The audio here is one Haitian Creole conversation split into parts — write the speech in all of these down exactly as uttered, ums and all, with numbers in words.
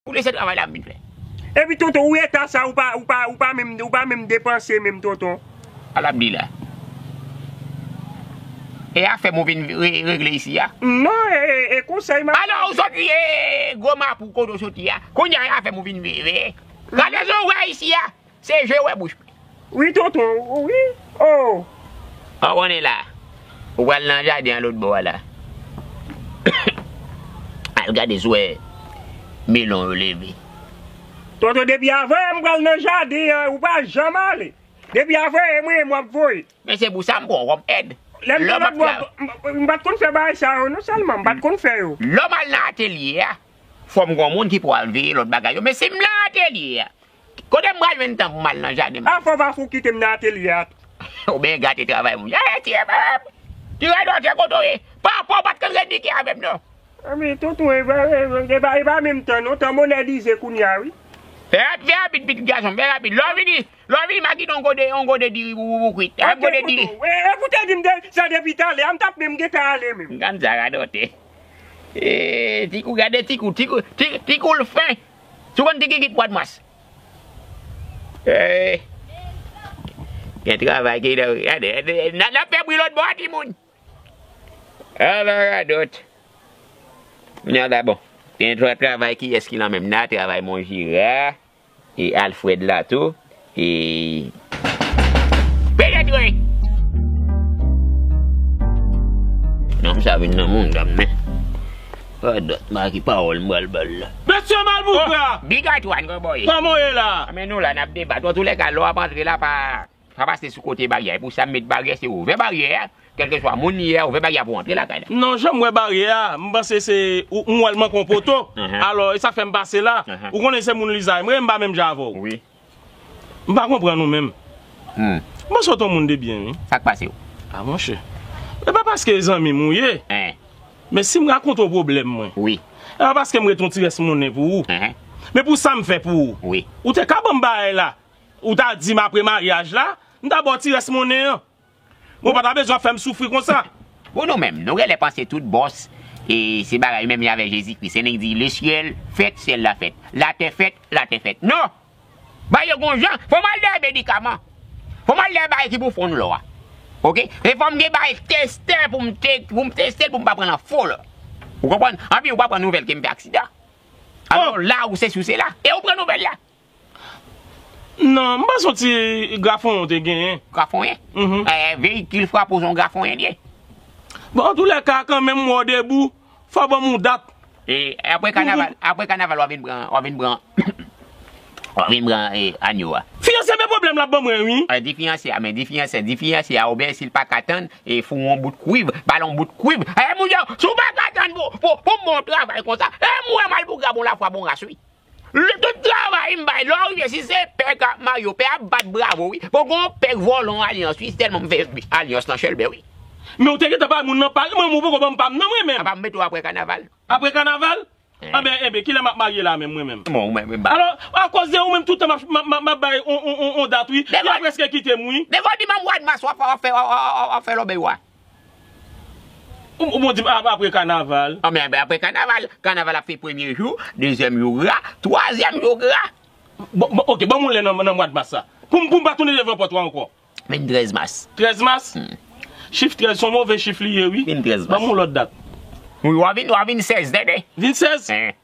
pou l se travay la m vin fè. Epi tonton, ou eta sa, ou pa, ou pa, ou pa menm, ou pa menm depanse menm tonton. Alabdila. E afè m ou vin re- regle isi a? Non, e, e, e konsèy m ap. Alò, ou soti e gwo mapou kote ou soti a. Kounye a, e afè m ou vin veye. Gade jan w wè isi a. Se je w wè bouch mwen. Wi, tonton, wi. Oh. Ou konnen la. Ou pral nan jaden an lòt bò a la. Al gade si w wè melon yo leve. Tonton, depi avanyè m pral nan jaden an, ou pa janm ale. Depi avanyè, e mwen, e mwen w ap voye. Men se pou sa m pran w kòm èd. Lè m te lòt bò, m, m, m pa t konn fè bagay sa yo, non sèlman, m pa t konn fè yo. Lè m al nan atelye a, fò m gen yon moun ki pou al veye lòt bagay yo. Men si m nan atelye a, kote m pral jwenn tan pou m al nan jaden m? A, fò w pa fout kite m nan atelye a tou. Ou byen gate travay moun. Hey, ti, ti radòtè kote w ye? Papa w pa t konn redike avè m, non. A, men tonton, e pa, e pa, e pa menm tan, non. Tan bonè dize kounye a, wi. Fè rap-, fè rapid, pitit gason, fè rapid. Lè w vini, lè w vini, m a kite yon gode, yon gode diri pou, pou, pou kwit. Yon gode diri. E, e, ou te di m de, sa depi talè a, m t ap menm gentan ale menm. Gad sa radòtè. E, ti kou, gade ti kou, ti kou, ti, ti kou l fen. Si w konn ti kikit mwa d mas. E, gen travay ki, gade, gade, n a, n ap fè bri lòt bò a, timoun. Ala radòt. Kounye a la, bon. Gen twa travay kiyès ki lan menm nan, travay Monjera, e Alfred la tou, e Penetre. Non, sa vin nan mouda m, men. Radòt, ma ki pawòl m pral ba l la. Mesye Malpougra! Oh, Big Atwan, kòman w ye? Kòman w ye la? A, men nou la, n ap debat. Antoulèka, lè w ap antre la, pa Pa pase sou kote baryè a. E pou sa m met baryè, se ouvè baryè a. Kèlkeswa moun li ye a, ouvè baryè a pou w antre lakay la. Non, jan m wè baryè a, m panse se ou, m wè l manke yon poto. Mhm. Alò, e sa fè m pase la. Mhm. Ou konnen se moun lizay m ye, m pa menm jan avè w. Wi. M pa konprann ou menm. Hmm. M panse w t yon moun de byen, wi. Sa k pase w? A, monchè. E pa paske zanmi m ou ye. Hein. Men si m rakonte w pwoblèm mwen. Wi. E pa paske m ret yon ti rès monnen pou ou. Hein. Men pou sa m fè pou ou. Wi. Ou te ka ban m bagay la. Ou ta di m apre maryaj la, m ta ba w ti rès monnen an. Ou pa ta bezwen ap fè m soufri konsa. Pou nou menm, nou genlè panse tout bòs, e se bagay menm jan avèk Jezikri. Se nèg di, le syèl fèt, syèl la fèt. Latè fèt, latè fèt. Non! Bagay yo gon jan, fò m al dèyè medikaman. Fò m al dèyè bagay ki pou fonn lò a. Oke? E fò m gen bagay testè pou m te, pou m teste l pou m pa pran nan fo lò. Ou konprann? Anpi ou pa pran nouvèl ke m fè aksidan. Alò, oh, la ou se sou se la. E ou pran nouvèl la. Non, m panse yon ti grafonyen w te genyen. Grafonyen? Mhm. Eh, veyikil frape w se yon grafonyen li ye. Bon, antoulèka, kanmenm, m wè w debou, fò w ban m yon dat. E apre kanaval, apre kanaval, w a vin pran, w a vin pran, w a vin pran, eh, anyo a. Fiyanse men pwoblèm l ap ban mwen, wi. Eh, di fiyanse a, men di fiyanse, di fiyanse a, oubyen si l pa ka tann, e fout yon bout kwiv, ba l yon bout kwiv. Eh, moun yo, si w pa ka tann pou, pou, pou m bon travay konsa, eh, m wè Malpougra bon lafwa, bon ras, wi. Lè tout travay m bay, lè w rive, si se pè k ap marye w, pè ap bat bravo, wi. Poko yon pè k vòlè yon alyans, wi, sèlman m fè alyans nan chèlbè, wi. Men w te gentan bay moun nan pa, mwen, mwen poko ban m pa m nan mwen menm. Apa m mete w apre kanaval. Apre kanaval? Eh. Anben, enben, kilè m ap marye la menm, mwen menm? Bon, mwen, mwen ba. Alò, akoz de ou menm, tout tan m ap, m ap, m ap, m ap bay on, on, on, on dat, wi. Li prèske kite m, wi. Devan w di m mwa d mas w ap fè, w ap fè, w ap, w ap, w ap fè lòbèy w a. Ou, ou bon di m ap-, apre kanaval. Ah, men, ben, apre kanaval, kanaval ap fè premye jou, dezyèm jou gra, twazyèm jou gra. Bon, bon, oke, ban m yon lè nan, nan mwa d mas la. Pou m, pou m pa tounen devan pòt ou ankò. Venntrèz mas. Trèz mas? Hmm. Chif trèz se yon move chif li ye, wi. Venntrèz mas. Ban m yon lòt dat. Wi, w a vin, w a vin sèz, tande? Vin sèz? Hein.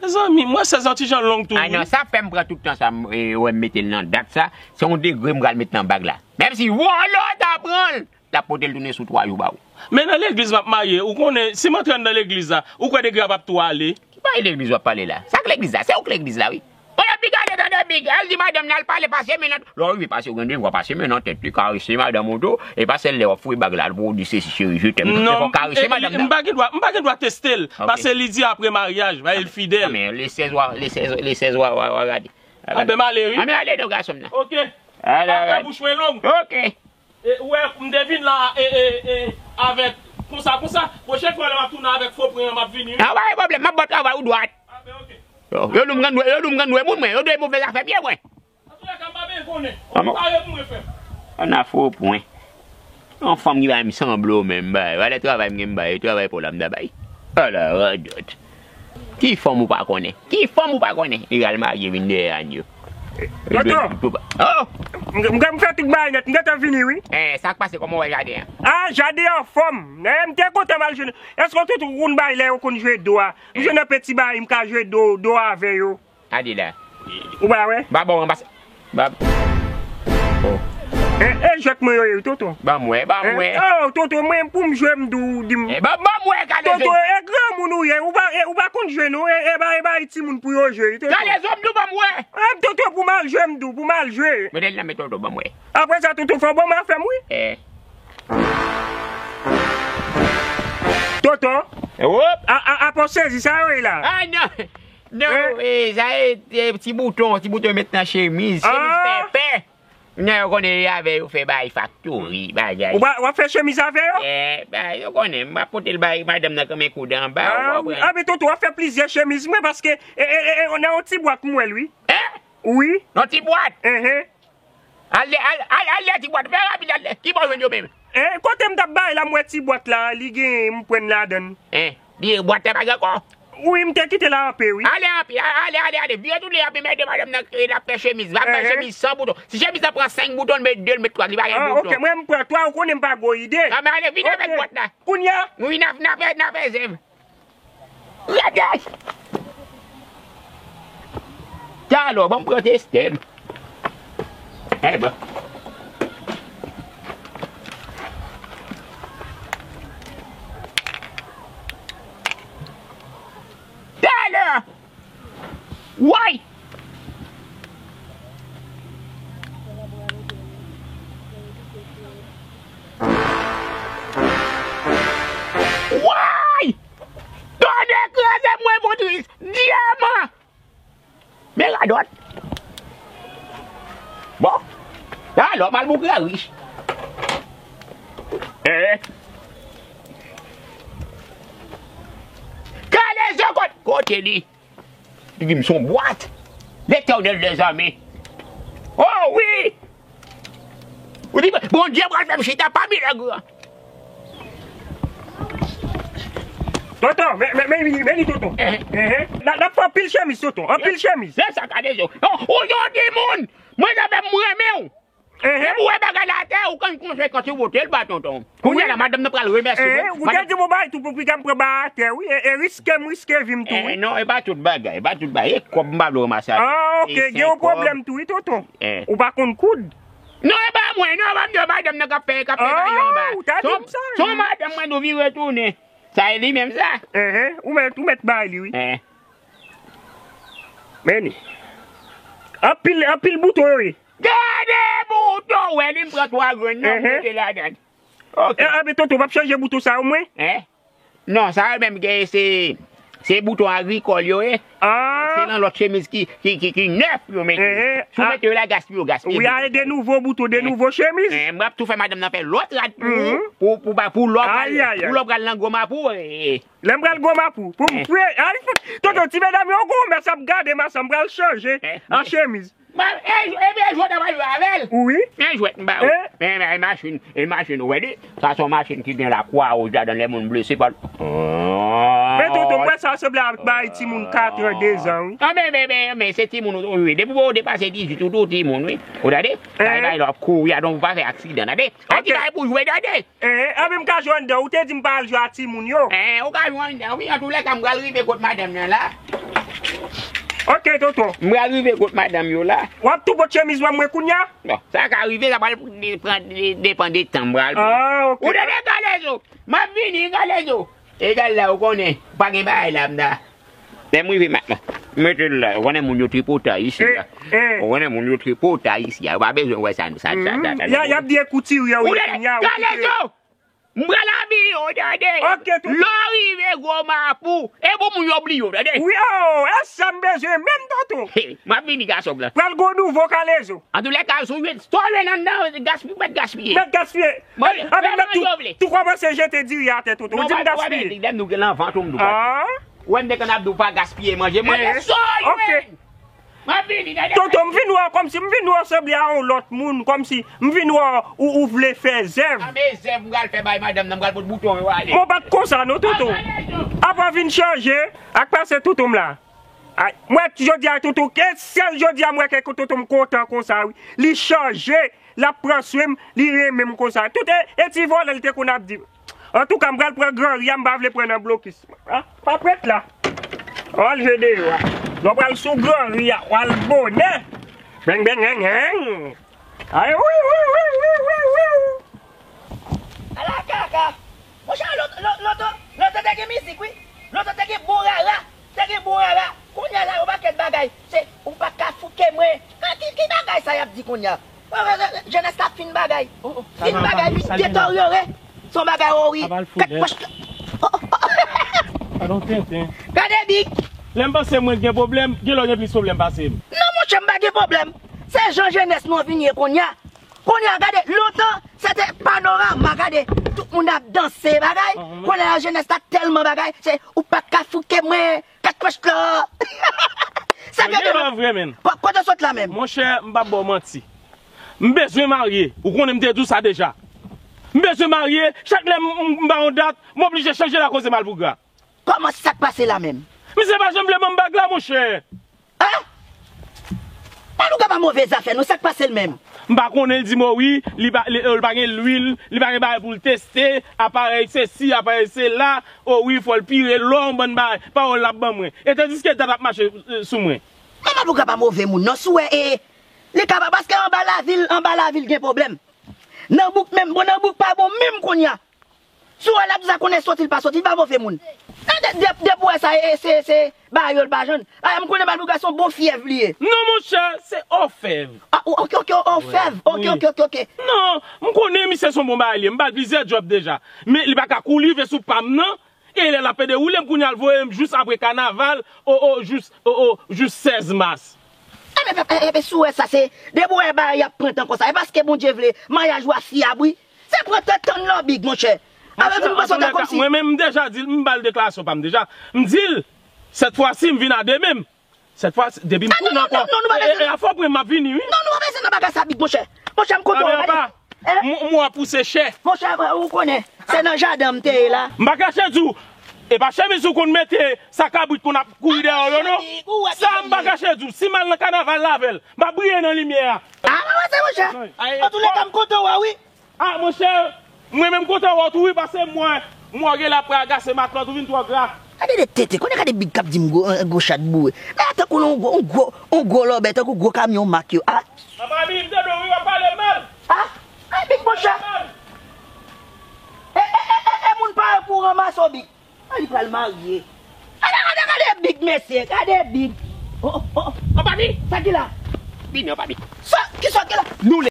Mezanmi, mwen sèz an ti jan long tou, wi. Ah non, sa fè m pran tout tan sa, m, e, wè m mete l nan dat sa. Se yon degre m pral met nan bag la. Menm si vòlè ta pran l, l ap pote l tounen sou twa jou ba ou. Men nan legliz m ap marye, ou konnen, si m antre anndan legliz la, ou kwè degre a p ap tou ale? Ki bagay legliz w ap pale la? Sa k legliz la? Se ou k legliz la, wi. Mwen, Big, ale tande, Big, al di madanm nan al pale pase menant. Lè w rive pase, ou gen devwa pase menant, tèt li, karese madanm ou tou, e pa sèl lè w ap foure bag la pou w di sesi cheri, je t'aime. Non, fò w karese madanm nan. M pa gen dwa, m pa gen dwa teste l, paske li di apre maryaj, bagay l fidèl. Ah, men le sèz w a, le sèz, le sèz w a, w a, w a gade. Ah, ben, m ale, wi. Ah, men ale non, gason m nan. Oke. Ala, bouch mwen long. Oke. E, ou wè, m te vin la, e, e, e, avèk konsa, konsa. Pwochèn fwa, lè m ap tounen avèk fo pwen an, m ap vini, wi. Ah, pa gen pwoblèm, m ap ba w travay ou dwat. Ah, ben, oke. Yo, yo di m grann dwe, yo di m grann dwe moun mwen, yo dwe move zafè byen mwen. Antoulèka, m pa byen konnen. Ou pare pou mwen, frè m. Ann a fo pwen. Yon fanm ki bay m sanblo menm, bay. Valè travay m gen m bay, travay pa w la m ta bay. Ala radòt. Ki fanm ou pa konnen? Ki fanm ou pa konnen? Li al marye vin dèyè Anyo. Toto! Oh! M, m, m fè tout bagay nèt, m gentan vini, wi. Eh, sa k pase, kòman w wè jaden an? Ah, jaden an anfòm. Eh, m te kontan m al jwe. Èske w te konn bay lè yo konn jwe do a? M jwe nan peti bay, m ka jwe do, do avè yo. Gade la. Ou pa wè? Ba bon, anbas. Ba. Oh. E, e jwèt mwen yo ye, Toto. Ban m wè, ban m wè. Oh, Toto, mwen pou m jwe m di w, di m. Eh, ban, ban m wè, gade. Toto, e granmoun ou ye, ou pa, e, ou pa konn jwe non, e, e ba, e ba timoun pou yo jwe, Toto. Gade, zo m di w ban m wè. E, Toto, pou m al jwe m di w, pou m al jwe. Mete l nan men Toto, ban m wè. Apre sa, Toto, fò ban m afè m, wi. Eh. Toto. Eh, wop. A, a, apa w sezi, sa yo ye la? Ah, non. Non, eh, sa e, e, ti bouton, ti bouton yo met nan chemiz. Chemiz pèpè. Non, yo konnen e avè yo fè bay faktori, bagay. Ou pa, w ap fè chemiz avè yo? Eh, bay, yo konnen, m ap pote l bay madanm nan kanmen koud anba, ou konprann? Ah, men Toto, w ap fè plizyè chemiz, mwen, paske, e, e, e, e, nan yon ti bwat, m wè l, wi. Eh? Wi. Nan ti bwat? Enhen. Al, al, al, al, ti bwat, fè rapid, al, ki bò w jwenn yo menm? Eh, kote m t ap bay la, m wè ti bwat la, li gen, m pran ladan l. Eh, li bwat la pa gen ankò? Wi, m te kite l anpe, wi. Ale anpe, a-, ale, ale, ale, vire tounen anpe, mèt madanm nan, eh, l ap fè chemiz, l ap fè chemiz san bouton. Si chemiz la pran senk bouton, l met de, l met twa, li pa gen bouton. Ah, ok, mwen m pran twa, ou konnen m pa gwo ide. Ah, men ale, vin avèk bwat la. Kounye a? Wi, n a, n a fè, n a fè zèv. Radaj! Talò, ban m pran testè m. Eh bon. Talò! Woy! Woy! Tonnè kraze m, mwen, Vontris! Dyaman! Men radòt! Bon, alò, m al boukre a rich. Eh! Kalezo kot-, kote li? Li di m se yon bwat. Letènèl dèzame. Oh wi! Ou di, Bondye pral fè m chita pami nèg yo. Tonton, men, men, men, men, men li, tonton. Enhen. Enhen. N a, n ap fè anpil chemiz, tonton. Anpil chemiz. Se sa, gade yo. Oh, ou yon timoun. Mwen, sa fè m renmen w. Enhen. Depi w wè bagay la atè, ou konn konsekans ou pote l ba tonton. Kounye a la, madanm nan pral remèsye mwen. Enhen, ou te di m yon bagay tou pou piga m pran ba atè, wi. E, e riske m riske vi m tou, wi. Eh, non, e pa tout bagay, e pa tout bagay. E kòb m pa vle w ranmase atè. Ah, ok, gen yon pwoblèm tou, wi, tonton. Eh. Ou pa konn koud. Non, e pa mwen, non, pa m di w madanm nan k ap fè, k ap fè bagay anba. Ah, ou ta di m sa, wi. Se yon madanm mwen nou vin retounen. Sa e li menm sa? Enhen, ou mèt, ou mèt bay li, wi. Eh. Men li. Anpil, anpil bouton yo ye. Gade bouton, wè li m pran twa grenn nan, m mete ladan. Ok. E, anben, tonton, w ap chanje bouton sa yo, mwen? Eh? Non, sa yo menm gen se, se bouton agrikòl yo ye. Ah. Se nan lòt chemiz ki, ki, ki, ki nèf yo mete. Eh, eh, si w mete yo la, gaspiye, w gaspiye bouton. Wi, a de nouvo bouton, de nouvo chemiz. Eh, m ap tou fè madanm nan fè lòt rad pou ou, pou, pou, pou lò pral, pou lò pral nan gwo mapou, eh, eh. Lè m pral gwo mapou, pou m fre, ay, tonton, ti medam yo gwo, mè sa ap gade m a sa, m pral chanje an chemiz. Ebyen, jwèt ap al jwe avè l. Wi. Men jwèt m ba ou. Men, men, machin, e machin, ou wè li? Sa se yon machin ki gen lakwa wouj ladan l, lè moun blese pa l. Men tonton, m wè sa sanble ak bagay timoun katran, dezan, wi. Ah, men, men, men, men, se timoun ou wi. Depi w depase dizuit, ou tou timoun, wi. Ou tande? Sa e bagay la w ap kouri a, donk ou pa fè aksidan, tande? Sa ki bagay pou jwe, tande? Eh, anben m ka jwe anndan, ou te di m pa al jwe a timoun yo. Eh, ou ka jwe anndan, wi, antoulèka m pral rive kot madanm nan la. Ok, tonton. M pral rive kot madanm yo la. W ap tou pot chemiz ban mwen kounye a? Non, sa ka rive, sa pral de-, pran, de-, depann de tan m pral pran. Ah, ok. Ou tande, Kalezo? M ap vini, Kalezo. Egal la, ou konnen, pa gen bagay la, m ta. Lè m rive, m mete l la. Ou konnen moun yo tripotay isi a. Eh, eh. Ou konnen moun yo tripotay isi a. Yo pa bezwen wè sa, sa, sa, sa, sa. Y a, y ap di ekoutiri a, wi, kounye a, ou koute. Kalezo! M pral abiye w, tande? Ok, tonton. Lè w rive Gwo Mapou, e pou moun yo bliye w, tande? Wi, oh, e sa m bezwen menm, tonton. Hey, m ap vini, gason blan. Pral gwo nouvo Kalezo. Antoulèka, si w jwenn, si w jwenn anndan, gaspiye, mèt gaspiye. Mèt gaspiye. Bon, anben, mèt tou, tou kòmanse jete diri atè, tonton. Ou di m gaspiye. Lè m nou gen nan vant ou, m di w gaspiye. Ah. Ou wè m te konn ap di w pa gaspiye manje, manje sa w jwenn. Ok. M ap vini, dada. Toto, m vin wè w kòmsi, m vin wè w sanble a yon lòt moun, kòmsi m vin wè w, ou, ou vle fè zèv. A, men zèv m pral fè bay madanm nan, m pral pot bouton yo ale. Mwen pa t konsa non, Toto. Apa vin chanje ak pase Toto m la. Ay, mwen jodi a Toto, e sèl jodi a mwen ke Toto m kontan konsa, wi. Li chanje, l ap pran swen m, li renmen m konsa. Toto, e, e ti vòlè l te konn ap di. Antouka, m pral pran gran ri a, m pa vle pran nan blokis. A, pa prèt la. Al je deyò a. Lè w pral sou gran ri a, w al bonè. Beng, beng, beng, beng. Ay, wi, wi, wi. Ala kaka. Monchè, lòt, lòt, lòt, lòt te gen mizik, wi. Lòt te gen bon rara. Te gen bon rara. Kounye a la, yon pakèt bagay. Se, ou pa ka fouke mwen. Ka, ki, ki bagay sa y ap di kounye a? Jenès la fin bagay. Fin bagay, li detoryore. Se yon bagay ori. Kèk pòch. Gade yon tenten. Gade big. Lè m panse mwen gen pwoblèm, gen lè w gen plis pwoblèm pase m. Non, monchè, m pa gen pwoblèm. Se jan jenès nou an vin ye kounye a. Kounye a, gade, lontan, se te panorama, gade, tout moun ap danse, bagay. Kounye a, jenès la tèlman bagay, se ou pa ka fouke mwen, kat pòch la. Sa gen lè vre, men. Kote w sot la menm? Monchè, m p ap ba w manti. M bezwen marye. Ou konnen m te di w sa deja. M bezwen marye, chak lè m, m, m ba yon dat, m oblije chanje l akoz de malpougra. Kòman, sa k pase la menm? Misye pa janm vle ban m bag la, monchè. A? Malouga pa move zafè, non, sa k pase l menm? M pa konnen, l di m, o wi, li pa, li, li pa gen lwil, li pa gen bagay pou l teste, aparèy sesi, aparèy sela, o wi, fò l pire lò, yon bann bagay, pawòl l ap ban mwen. E tandiske dat ap mache, e, sou mwen. Men Malouga pa move moun, non, si w wè, e, li ka pa, paske anba lavil, anba lavil gen pwoblèm. Nan bouk menm, bon, nan bouk pa bon menm kounye a. Si w wè l ap di sa, konnen soti l pa soti, li pa move moun. Nan de, de, depi w wè sa, e, se, se bagay yo l pa jwenn. A, m konnen Malouga se yon bon fyèv li ye. Non, monchè, se òfèv. A, o-, oke, oke, òfèv. Oke, oke, oke, oke. Non, m konnen misye se yon bon bagay li ye. M ba l plizyè djòb deja. Men li pa ka kou rive sou pa m, non. E lè l ap pede woule m kounye a, l voye m jous apre kanaval, o, o, jous, o, o, jous sèz mas. Enben, enben, enben, si w wè sa, se depi w wè bagay y ap pran tan konsa, e paske Bondye vle maryaj ou a fyab, wi. Se pran tèt tann lò big, monchè. Avè di m panse w ta kòmsi. Mwen menm, m deja di l, m ba l deklarasyon pa m deja. M di l, sèt fwa si, m vin a de men m. Sèt fwa si, depi m tounen ankò. Non, non, non, nou pa bezwen. E, e, a fò pran m ap vini, wi. Non, nou pa bezwen nan bagay sa, big, monchè. Monchè, m kontan w, gade. Anben, apa, m, m wè pouse chè. Monchè, ou konnen, se nan jaden m te ye la. M pa kache di w, e pa chemiz ou konn mete, sa kabrit konn ap kouri dèyè w yo, non. Sa m pa kache di w, si m al nan kanaval la avè l, m ap briye nan limyè a. A, mwen wè se monchè. Antoulèka, m kontan wè w, wi. A, monchè, mwen menm kontan wè w tou wi, paske mwen, mwen gen la prè agase matlòt ou vin twò gra. Gade de tete, konnen gade big k ap di m gwo, gwo chat boure. Men tankou yon gwo, yon gwo, yon gwo lòbèy, tankou gwo kamyon mak yo. A. Apa big m te dwe wi, w ap pale mal. A, a big monchè. E, e, e, e, e moun pa yo pou ranmase w big. A, li pral marye. Gade, gade, gade big mesye, gade big. O, o, o, o, papi, sa ki la? Bini, papi. Sa, ki sa ki la? Nou